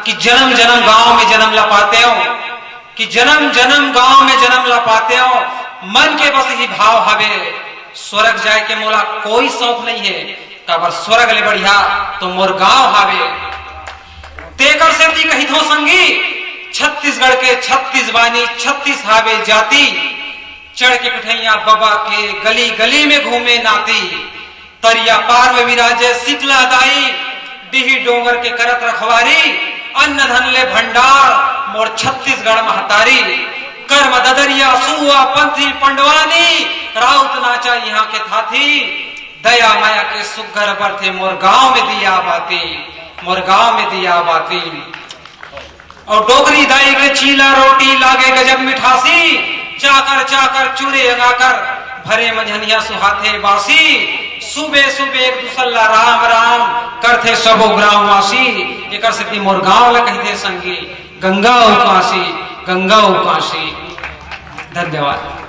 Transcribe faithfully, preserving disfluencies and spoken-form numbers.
कि जन्म जन्म गांव में जन्म ला पातेंव, कि जन्म जन्म गांव में जन्म ला पातेंव। मन के बस इही भाव हावे, स्वर्ग जाए के मोला कोई शौक नइ हे, काबर स्वर्ग ले बढ़िया तो मोर गांव हावे। तेकर सेती कहिथों संगी, छत्तीसगढ़ के छत्तीस बानी, छत्तीस हावे जाति। चढ़ के कठैया बबा के गली गली में घूमे नाती। तरिया पार में विराजे शीतला दाई, डीही डोंगर के करत रखवारी। अन्न धन ले भंडार मोर छत्तीसगढ़ महतारी। कर्म ददरिया सुआ पंथी पंडवानी, राउत नाचा इहाँ के थाथी। दया माया के सुग्घर बरथे मोर गांव में दिया बाती, मोर गांव में दिया बाती। अउ डोकरी दाई के चीला रोटी लागे गजब मिठासी, चाकर चाकर चूरे अंगाकर, भरे मंझनिया सुहाथे बासी। सुबे सुबे एक दूसर ला राम राम करथे सबो ग्रामवासी। एकर सेती मोर गांव ला कहिथे संगी गंगा उपासी, गंगा उपासी। धन्यवाद।